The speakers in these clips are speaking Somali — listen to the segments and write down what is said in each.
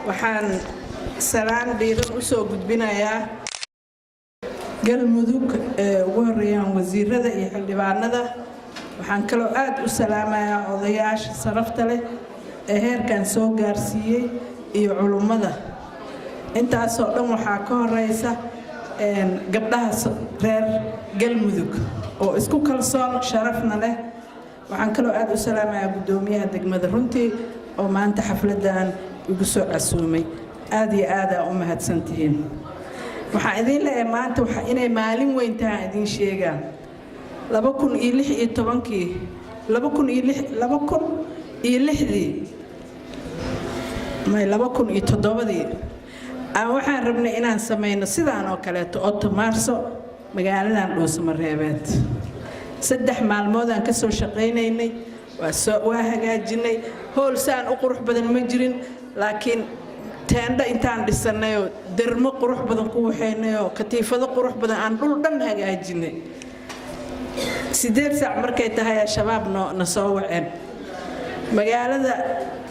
Waxaan salaan dhiiran u soo gudbinayaa Galmudug ee ugu horeeyaan wasiirada iyo xildhibaanada. Waxaan kaloo aad u salaamayaa odayaasha sharafta leh ee heerkan soo gaarsiiyey iyo culummada. Intaasoo dhan waxaa ka horeysa gabdhaha reer Galmudug oo isku kalsoon, sharafna leh. Waxaan kaloo aad u salaamayaa guddoomiyaha degmada runtii oo maanta xafladan igu soo casuumay. Aad iyo aadaa u mahadsantihiin. Waxaan idiin leeyahay, maanta inay maalin weyn tahay idiin sheegaa. 2016-kii, 2006, 2006-dii may, 2007-dii aan waxaan rabnay inaan samayno sidaan oo kaleeto 8 Maarso magaaladan Dhuusamareebeed. 3 maalmoodaan ka soo shaqaynaynay, waa hagaajinay. Hool saan u qurux badan ma jirin, laakiin teendho intaan dhisanayoo dermo qurux badan ku waxaynayoo katiifado qurux badan aan dhul dhan hagaajinay. 8 saac markay tahay Shabaab no na soo waceen. Magaalada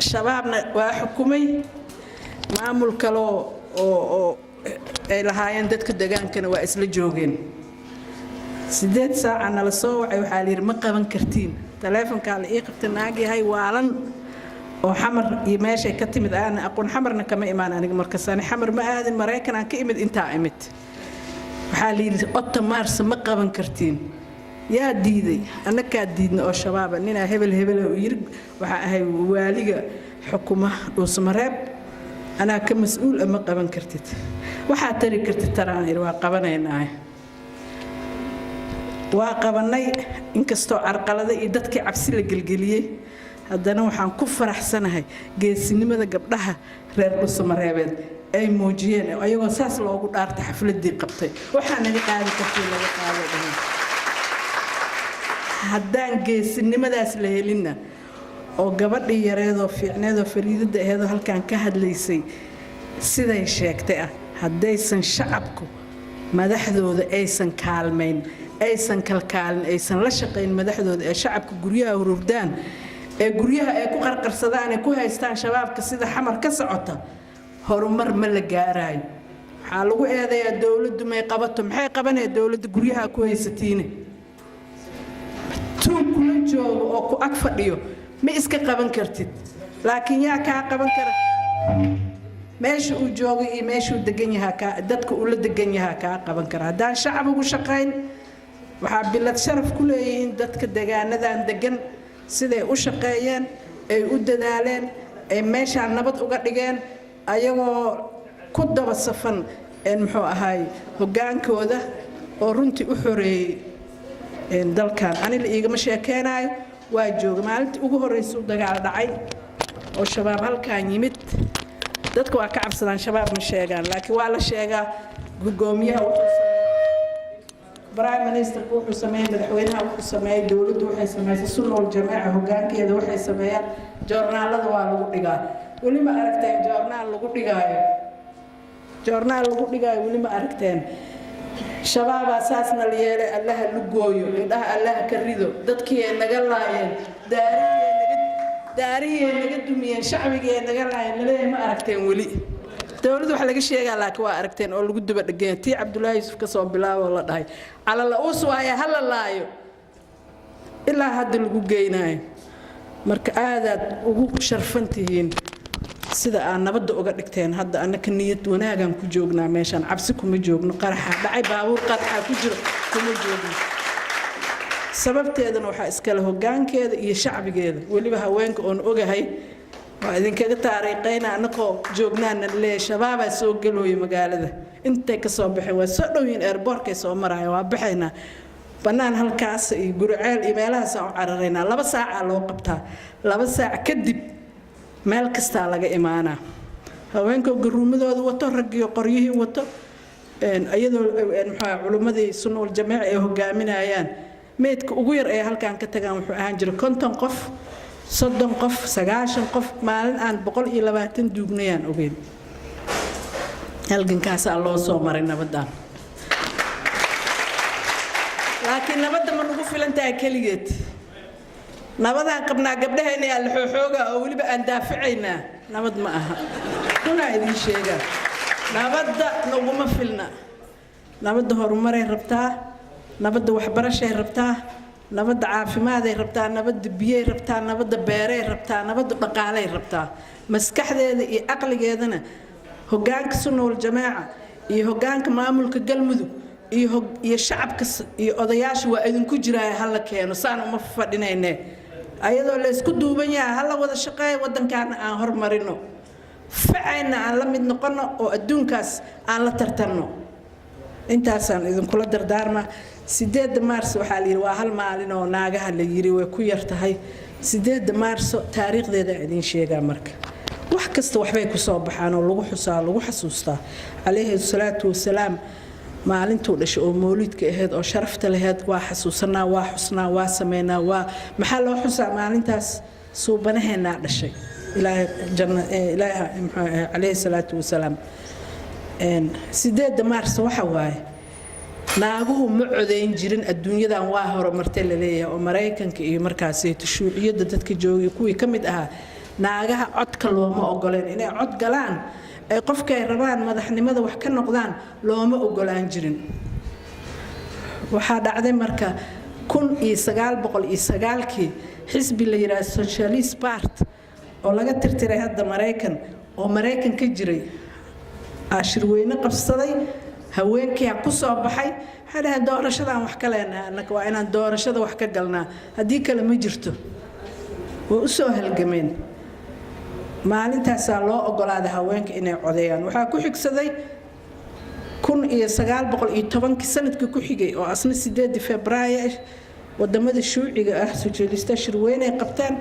Shabaabna waa xukumay, maamul kaloo oo ay lahaayeen dadka degaankana waa isla joogeen. 8 saaca nala soo wacay. Waxaa la yidhi, "Ma qaban kartiin." Taleefonkaa la ii qabta. Naag yahay waalan oo Xamar iyo meeshay ka timid aana aqoon, Xamarna kama imaan aniga markaas, ani Xamar ma aadin, Maraykan aan ka imid intaa imid. Waxaa la yidhi, "8 Maarsa ma qaban kartiin." Yaa diiday? Annakaa diidna oo Shabaaba. Ninaa hebel hebel uu yiri, "Waxaa ahay waaliga xukuma Dhuusamareeb, anaa ka mas-uul ah, ma qaban kartid." "Waxaa tari kartid taraan," idhi. "Waa qabanaynaa." Waa qabannay. Inkastoo carqalada iyo dadkii cabsi la gelgeliyey, haddana waxaan ku faraxsanahay geesinimada gabdhaha reer Dhuusamareebeed ay muujiyeen, ayagoo saas loogu dhaartay xafladii qabtay. "Waxaa naga qaadi kartii naga qaado," dhahay. Haddaan geesinimadaas la helinna oo gabadhii yareedoo fiicneedoo fariidada aheedoo halkan ka hadlaysay siday sheegtay ah, haddaysan shacabku madaxdooda aysan kaalmayn, aysan kalkaalin, aysan la shaqayn madaxdooda, ee shacabka guryaha hururdaan, ee guryaha ay ku qarqarsadaan, ee ku haystaan Shabaabka, sida Xamar ka socota, horumar ma la gaaraayo. Waxaa lagu eedayaa dowladdu may qabato. Maxay qabanaya dowladda guryaha ku haysatiine? Tuug kula joogo oo ku ag fadhiyo ma iska qaban kartid, laakiin yaa kaa qaban kara? Meesha uu joogay iyo meeshuu degan yahaa kaa dadka uu la degan yahaa kaa qaban kara. Haddaan shacab ugu shaqayn, waxaa bilad sharaf ku leeyihiin dadka degaanadan degan siday u shaqeeyeen, ay u dadaaleen, ay meeshaan nabad uga dhigeen, ayagoo ku daba safan muxuu ahaay hoggaankooda oo runtii u xoreeyey dalkan. Anila iigama sheekeenaayo, waa jooga maalintii ugu horreysay u dagaal dhacay oo Shabaab halkan yimid. Dadka waa ka cabsadaan Shabaab, ma sheegaan, laakiin waa la sheegaa. Gudoomiyaha wuxuu, prime ministerka wuxuu sameeyey, madaxweynaha wuxuu sameeyey, dowladdu waxay samaysay, Sunna wal Jamaaca hoggaankeeda waxay sameeyaan, joornaalada waa lagu dhigaa. Weli ma aragteen joornaal lagu dhigaayo? Joornaal lagu dhigaayo weli ma aragteen? "Shabaabaa saasna la yeelay, Allaha lugooyo, indhaha Allaha ka rido, dadkii ay naga laayeen, daarihii ay naga dumiyeen, shacbigii ay naga laayeen," laleeyahay ma aragteen weli? Dowladda wax laga sheegaa laakiin waa aragteen oo lagu duba dheganya. Tii Cabdullaahi Yuusuf ka soo bilaabo la dhahay calala uus waaya, hala laayo, ilaa hadda lagu geynaayo. Marka aadaad ugu sharfan tihiin sida aad nabadda uga dhigteen. Hadda annaka niyad wanaagaan ku joognaa meeshaan, cabsi kuma joogno. Qaraxa dhacay, baabuur qaraxa ku jiro kuma joogno. Sababteedana waxaa iskale hoggaankeeda iyo shacbigeeda, weliba haweenka oon ogahay. Waa idinkaga taariiqayna. Annakoo joognaana leeyahay, "Shabaabaa soo gelooya magaalada." Intay ka soo baxeen waa soo dhow yihiin, airportkay soo maraya. Waa baxaynaa bannaan halkaas iyo Guriceel iyo meelahaasaan u cararaynaa. 2 saacaa loo qabtaa. 2 saac kadib meel kastaa laga imaanaa, haweenkoo garuumadooda wato, raggiyo qoryihii wato, iyadoo muxuu culimmadii Sunna wal Jamaaca ay hogaaminayaan. Meydka ugu yar ee halkan ka tagaan wuxuu ahaan jiray 50 qof, 30 qof, 90 qof. Maalin aan 120 duugnayaan ogeyn. Halgankaasaa loo soo maray nabaddan. Laakiin nabadda ma nagu filan tahay keligeed? Nabadaan qabnaa, gabdhaheenna yaa la xooxoogaa oo weliba aan daaficaynaa. Nabad ma aha, runaa idiin sheegaa. Nabadda naguma filna. Nabadda horumaray rabtaa, nabadda waxbarashay rabtaa, nabadda caafimaad ay rabtaa, nabadda biyay rabtaa, nabadda beeray rabtaa, nabadda dhaqaalay rabtaa. Maskaxdeeda iyo caqligeedana hogaanka Sunna Waljamaaca iyo hogaanka maamulka Galmudug iyo shacabka iyo odayaasha waa idinku jiraaya. Hala keeno, saan uma fadhinayne, ayadoo laysku duuban yahay hala wada shaqeeya. Waddankaana aan hormarino, facayna aan la mid noqono oo adduunkaas aan la tartanno. Intaasaan idinkula dardaarmaa. 8-da Maars waxaa la yidhi waa hal maalin oo naagaha la yidhi way ku yar tahay. 8-da Maarso taariikhdeeda idiin sheegaa. Marka wax kasta waxbay ku soo baxaan oo lagu xusaa, lagu xasuustaa. Calayhi salaatu wasalaam maalintuu dhashay oo mawlidka ahayd oo sharafta lahayd waa xasuusanaa, waa xusnaa, waa sameynaa. Waa maxaa loo xusaa maalintaas? Suubanaheennaa dhashay, Ilaahay janna, Ilaahay muxuu calayhi salaatu wasalaam. 8-da Maars waxa waaye naaguhu ma codayn jirin. Adduunyadan waa horumartay laleeyahay oo Maraykanka iyo markaasi shuuciyadda dadka joogay kuwii ka mid ahaa, naagaha codka looma ogoleen inay cod galaan, ay qofkay rabaan madaxnimada wax ka noqdaan looma ogolaan jirin. Waxaa dhacday marka 1909-kii xisbi la yidhaha Socialist Party oo laga tirtiray hadda Maraykan, oo Maraykan ka jiray, shirweyne qabsaday. Haweenkiia ku soo baxay, waxay dhaheen: "Doorashadaan wax ka leenahay annaka, waa inaan doorashada wax ka galnaa, haddii kale ma jirto." Way u soo halgameen. Maalintaasaa loo ogolaaday haweenka inay codeeyaan. Waxaa ku xigsaday 1910-kii, sanadkii ku xigay oo asna 8-dii Febraayo, wadamada shuuciga ah socialista shirweyne ay qabteen.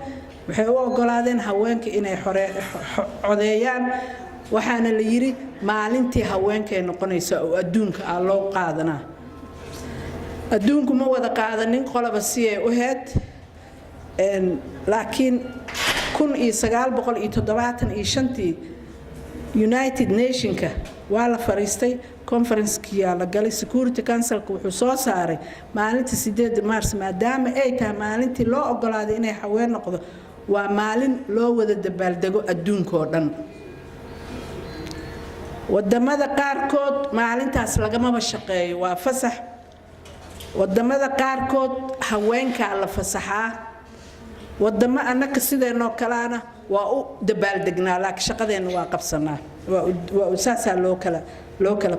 Waxay u ogolaadeen haweenka inay codeeyaan. Waxaana la yidhi maalintii haweenkay noqonaysa oo adduunka ah loo qaadanaa. Adduunku ma wada qaadanin, qoloba siyay u heed, laakiin 1975-tii United Nationka waa la fariistay, conferencekiyaa la galay. Security Councilka wuxuu soo saaray maalinta 8-da Mars, maadaama ay tahay maalintii loo ogolaaday inay haween noqdo, waa maalin loo wada dabaaldego adduunka oo dhan. Wadamada qaarkood maalintaas lagamaba shaqeeyo, waa fasax. Wadamada qaarkood haweenkaa la fasaxaa. Wadamo annaka sideenoo kaleana waa u dabaaldegnaa, laakiin shaqadeenna waa qabsanaa. Saasaa loo kala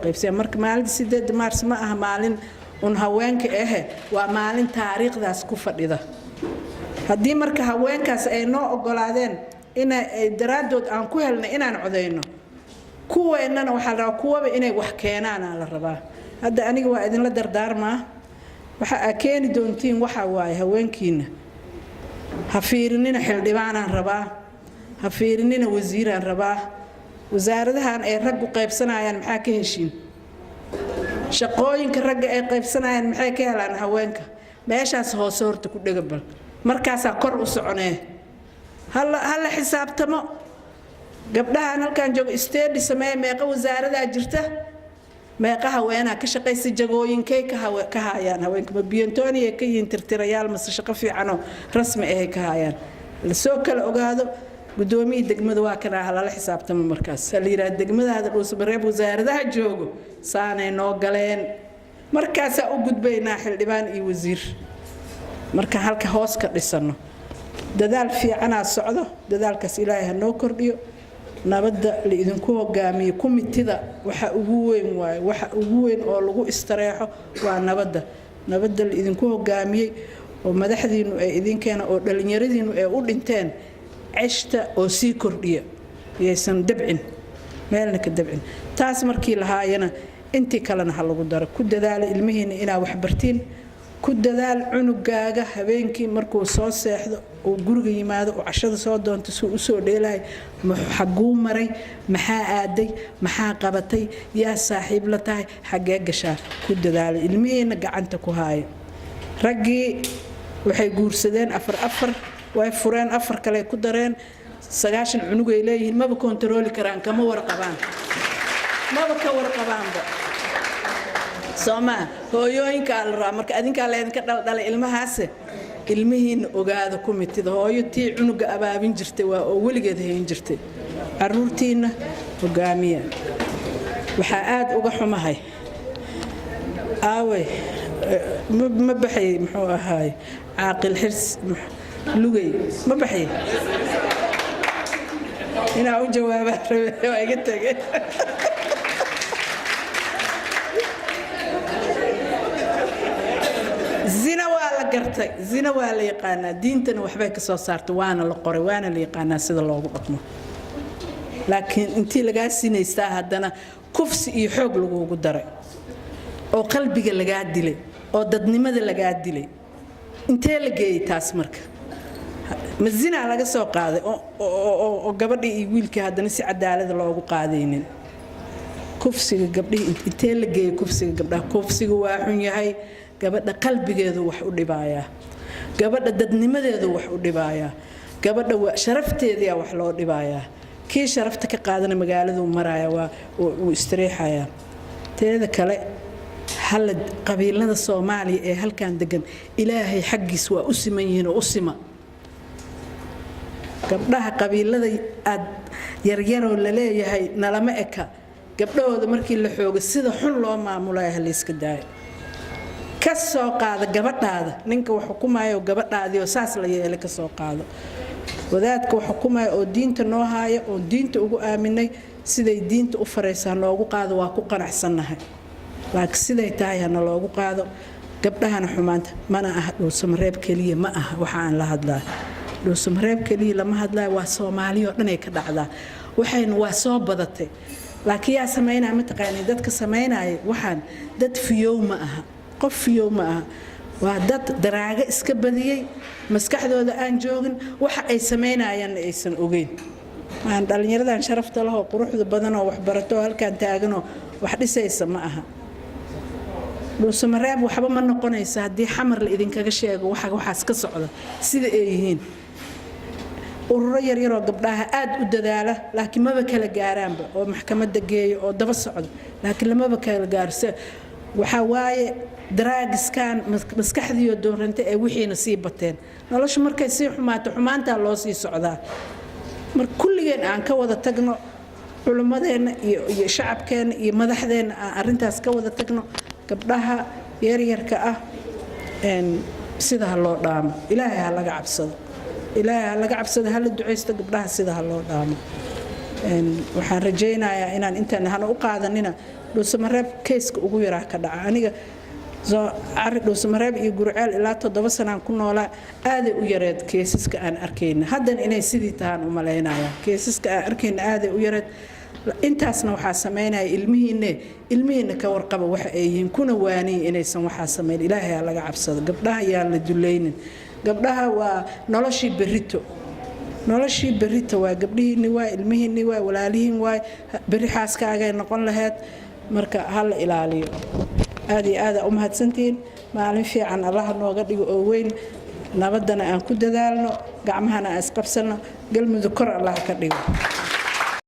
qaybsaya. Marka maalinta 8-da Maars ma aha maalin un haweenka ahe, waa maalin taariikhdaas ku fadhida. Haddii marka haweenkaas ay noo ogolaadeen ina daraaddood aan ku helnay inaan codeyno, kuweennana waxaa la rabaa kuwaba inay wax keenaanaa la rabaa. Hadda aniga waa idinla dardaarmaa. Waxa aa keeni doontiin waxa waaye haweenkiina. Ha fiirinina xildhibaanaan rabaa, ha fiirinina wasiiraan rabaa. Wasaaradahan ay raggu qaybsanayaan maxaa ka heshiin? Shaqooyinka ragga ay qaybsanayaan maxay ka helaan haweenka? Meeshaas hoose horta ku dhegabal, markaasaa kor u soconee. Hala xisaabtamo. Gabdhahan halkan jooga, study sameeya. Meeqa wasaaradaa jirta? Meeqa haweenaa ka shaqaysa? Jagooyinkay ka haayaan haweenka? Ma biyontooniya ka yihiin tirtirayaal, mase shaqo fiicanoo rasmi ahay ka haayaan? Lasoo kala ogaado. Gudoomiyii degmada waa kanaa, lala xisaabtamo. Markaas la yidhaha degmadaada Dhuusamareeb wasaaradaha joogo saanay noo galeen. Markaasaa u gudbaynaa xildhibaan iyo wasiir, marka halka hoos ka dhisano. Dadaal fiicanaa socdo, dadaalkaas Ilaahay ha noo kordhiyo. Nabadda la idinku hogaamiyo kumitida waxa ugu weyn waaye. Waxa ugu weyn oo lagu istareexo waa nabadda. Nabadda la idinku hogaamiyey oo madaxdiinu ay idinkeena oo dhallinyaradiinu ay u dhinteen, ceshta oo sii kordhiya, yaysan dabcin, meelna ka dabcin. Taas markii lahaayana intii kalena ha lagu daro. Ku dadaala ilmihiina inaa waxbartiin. Ku dadaal cunugaaga habeenkii markuu soo seexdo, uu guriga yimaado, uu cashada soo doonto, suu usoo dheelahay, xaguu maray, maxaa aaday, maxaa qabatay, yaa saaxiib la tahay, xaggee gashaa. Ku dadaala ilmihiina gacanta ku haaya. Raggii waxay guursadeen afar afar, way fureen, afar kale ku dareen, 90 cunugay leeyihiin. Maba kontarooli karaan, kama warqabaan, maba ka warqabaanba. Soo maa hooyooyinkaa la rabaa marka adinkaa laydinka dhaldhalay ilmahaase, ilmihiina ogaada ku mitida. Hooyo tii cunuga abaabin jirtay waa oo weligeed hayn jirtay. Caruurtiinna hogaamiya. Waxaa aad uga xumahay, aawey, ma baxay, muxuu ahaay, Caaqil Xirs Lugey ma baxay? Inaa u jawaabaa rabe, waa iga tegay. Zina waa la gartay, zina waa la yaqaanaa, diintana waxbay ka soo saartay, waana la qoray, waana la yaqaanaa sida loogu dhaqmo. Laakiin intii lagaa sinaystaa haddana kufsi iyo xoog lagugu daray, oo qalbiga lagaa dilay, oo dadnimada lagaa dilay, intee la geeyey taas? Marka ma zinaa laga soo qaaday oo gabadhii iyo wiilkii haddana si cadaalada loogu qaadaynin? Kufsiga gabdhihii intee la geeyey? Kufsiga gabdhaha, kufsiga waa xun yahay. Gabadha qalbigeedu wax u dhibaayaa, gabadha dadnimadeedu wax u dhibaayaa, gabadha sharafteediyaa wax loo dhibaayaa. Kii sharafta ka qaadana magaaladuu maraaya, waa wuu istiriixayaa. Teeda kale, halla qabiilada Soomaaliya ee halkan degan, Ilaahay xaggiis waa u siman yihiin oo u sima. Gabdhaha qabiilada aad yaryaroo laleeyahay nalama eka, gabdhahooda markii la xoogo sida xun loo maamulaya, ha layska daayo. Ka soo qaada gabadhaada, ninka wax xukumaya oo gabadhaadii oo saas la yeelay ka soo qaado, wadaadka wax xukumaya oo diinta noo haaya, oo diinta ugu aaminay, siday diinta u faraysaa noogu qaado, waa ku qanacsannahay. Laakiin siday tahay hana loogu qaado gabdhahana. Xumaanta mana aha Dhuusamareeb keliya, ma aha waxa aan la hadlaa Dhuusamareeb keliya lama hadlaayo, waa Soomaaliya oo dhanay ka dhacdaa. Waxayna waa soo badatay, laakiin yaa samaynaya? Mataqaanay dadka samaynaya waxaan? Dad fiyow ma aha, qof fiyow ma aha. Waa dad daraago iska badiyey, maskaxdooda aan joogin, waxa ay samaynayaanna aysan ogeyn. Aan dhallinyaradan sharafta lahoo quruxda badanoo waxbarato halkaan taaganoo wax dhisaysa ma aha. Dhuusamareeb waxba ma noqonaysa haddii Xamar la idinkaga sheego waxa waxaas ka socda sida ay yihiin. Ururo yaryaroo gabdhaha aad u dadaala, laakiin maba kala gaaraanba, oo maxkamadda geeyo oo daba socdo, laakiin lamaba kala gaaro. Waxaa waaye daraagiskan maskaxdiiyo dooranta ee wixiina sii bateen. Noloshu markay sii xumaato, xumaantaa loo sii socdaa. Marka kulligeen aan ka wada tagno, culimmadeenna iyo shacabkeenna iyo madaxdeenna, aan arrintaas ka wada tagno. Gabdhaha yaryarka ah sida ha loo dhaamo. Ilaahay ha laga cabsado, Ilaahay ha laga cabsado, hala ducaysto, gabdhaha sida ha loo dhaamo. Waxaan rajaynayaa inaan intaan hana u qaadanina Dhuusamareeb keyska ugu yaraa ka dhaca. Aniga cari Dhuusamareeb iyo Gurceel ilaa 7 sanaan ku noolaa, aaday u yareed keesaska aan arkayna. Haddana inay sidii tahaan u malaynaya. Keesaska aan arkayna aaday u yareed. Intaasna waxaa samaynaya ilmihiinne. Ilmihiinna ka warqaba waxa ay yihiin, kuna waaniya inaysan waxaa samayn. Ilaahay ha laga cabsado, gabdhaha yaan la dulaynin. Gabdhaha waa noloshii berrito, noloshii berrito waa gabdhihiinni, waa ilmihiinni, waa walaalihiin, waay berri xaaskaagay noqon lahayd. Marka ha la ilaaliyo. Aad iyo aada u mahadsantihiin. Maalin fiican Allaha nooga dhigo oo weyn. Nabaddana aan ku dadaalno, gacmahana aan isqabsanno. Galmudug kor Allaha ka dhigo.